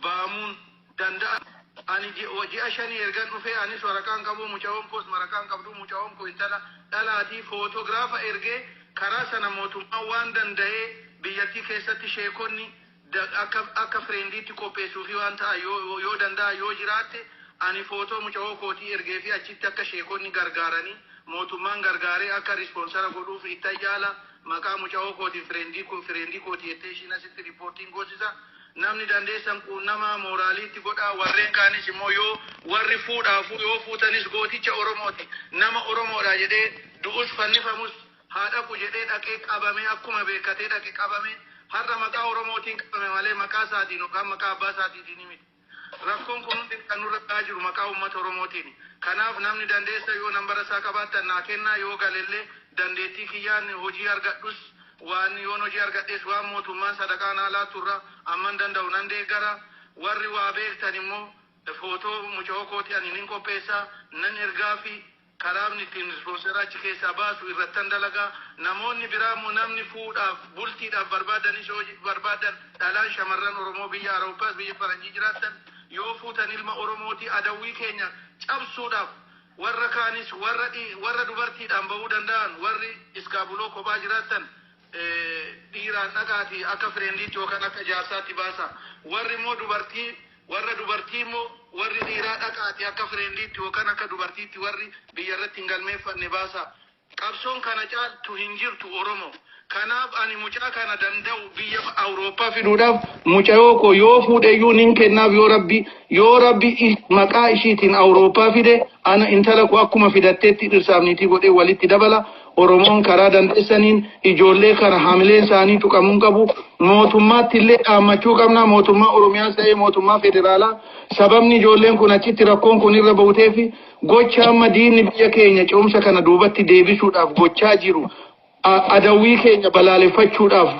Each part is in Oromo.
Baamuun danda'a. Ani ji'a 5 ergan dhufee anis waraqaan qabu, mucayoon koos maraqaan qabdu. Mucayoon koo intala dhalaatii footograafa ergee karaa sana mootummaan waan danda'ee biyyattii keessatti sheekonni akka friendiitti qopheessuu fi waan ta'a yoo danda'a yoo jiraatte, ani footoo mucayoo kootii ergee fi achitti akka sheekonni gargaaranii, mootummaan gargaaree akka sponsor godhuuf itti yaala. Maqaa mucayoo kootiin friendii kootii jettee ishiin asitti reportiin goosisa. Namni dandeessan quunnama mooraaliitti godhaa. Warreen kaanis immoo yoo warri fuudhaafu yoo fuutanis, gooticha Oromooti, nama Oromoodha jedhee du'us fannifamus haa dhaqu jedhee dhaqee qabame. Akkuma beekatee dhaqe qabame. Har'a maqaa Oromootiin qabame malee maqaa isaatiin yookaan maqaa abbaa isaatiitiin miti. Rakkoon kun hundi kan nurra gahaa jiru maqaa uummata Oromootiin. Kanaaf namni dandeessa yoo nambara isaa qabaattan naa kennaa. Yoo galellee dandeettii kiyyaan hojii argadhus, waan yoon hojii argadhes, waan mootummaan sadaqaa naa laatturra amman danda'u nan deeggara. Warri waa beektan immoo footoo mucoo kooti ani nin qopheessaa, nan ergaa fi karaabni ittiin sponsor achi keessaa baasu irrattan dalagaa. Namoonni biraa immoo namni fuudhaaf bultiidhaaf barbaadanis yoo barbaadan, dhalaan shamarran Oromoo biyya Awurooppaas biyya Faranjii jiraattan yoo fuutan, ilma Oromooti adawwii keenya cabsuudhaaf. Warra kaanis warra dubartiidhaan bahuu danda'an, warri iskaabuloo kophaa jiraattan, dhiiraan dhaqaati akka friendiitti yookaan akka jaarsaatti baasa. Warri immoo dubartii, warra dubartii immoo warri dhiiraa dhaqaati akka friendiitti yookaan akka dubartiitti warri biyya irratti hin galmeeffanne baasa. Qabsoon kana caaltu hin jirtu, Oromoo. Kanaaf ani mucaa kana danda'u biyya Awurooppaa fiduudhaaf mucayoo koo yoo fuudheyyuu nin kennaaf. Yoo Rabbi maqaa ishiitiin Awurooppaa fide, ana intala koo akkuma fidatteetti dhirsaaf niitii godhee walitti dabala. Oromoon karaa dandeessaniin ijoollee kana hamileen isaanii tuqamuu hin qabu. Mootummaatti illee dhaammachuu qabna. Mootummaa Oromiyaas ta'ee mootummaa federaalaa, sababni ijoolleen kun achitti rakkoon kun irra bahuteef gocha amma diinni biyya keenya ce'umsa kana duubatti deebisuudhaaf gochaa jiru, adawwii keenya balaaleffachuudhaaf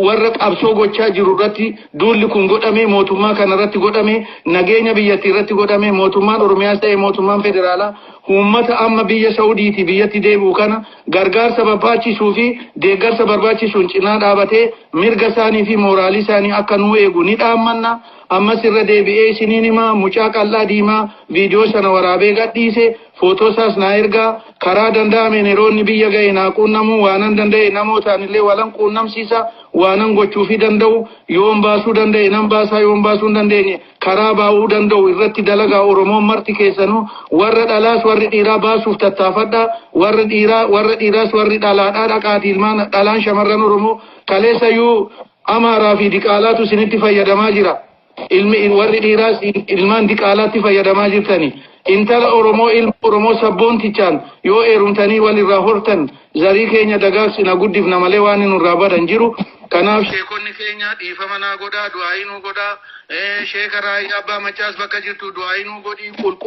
warra qabsoo gochaa jiru irratti duulli kun godhame, mootummaa kana irratti godhame, nageenya biyyattii irratti godhame. Mootummaan Oromiyaas ta'e mootummaan federaalaa uummata amma biyya Saudiitii biyyatti deebi'u kana gargaarsa barbaachisuu fi deeggarsa barbaachisuun cinaa dhaabatee mirga isaanii fi mooraalii isaanii akka nuu eegu ni dhaammanna. Ammas irra deebi'ee isiniin himaa, mucaa qal'aa diimaa viidiyoo sana waraabee gadhiise footoo isaas naa ergaa. Karaa danda'ameen yeroo inni biyya ga'e naa quunnamuu waanan danda'e namootaan illee walan quunnamsiisa. Waanan gochuufii danda'u yoon baasuu danda'e nan baasaa, yoon baasuu hin dandeenye karaa baa'uu danda'u irratti dalagaa. Oromoon marti keessanuu warra dhalaas warri dhiiraa baasuuf tattaafadha. Warra dhiiraa, warra dhiiraas warri dhalaadhaa dhaqaati ilmaan dhalaan shamarran Oromoo kaleessayyuu Amaaraa fi diqaalaatu isinitti fayyadamaa jira. Ilmi warri dhiiraas ilmaan diqaalaatti fayyadamaa jirtani. Intala Oromoo, ilma Oromoo sabboontichaan yoo eerumtanii walirraa hortan, zarii keenya dagaagsina, guddifna malee waan nurraa badan jiru. Kanaaf sheekonni keenya dhiifama naa godhaa, du'aayii nuu godhaa. Sheeka Raayyaa Abbaa Macaas bakka jirtu du'aayii nuu godhii qulqulluu.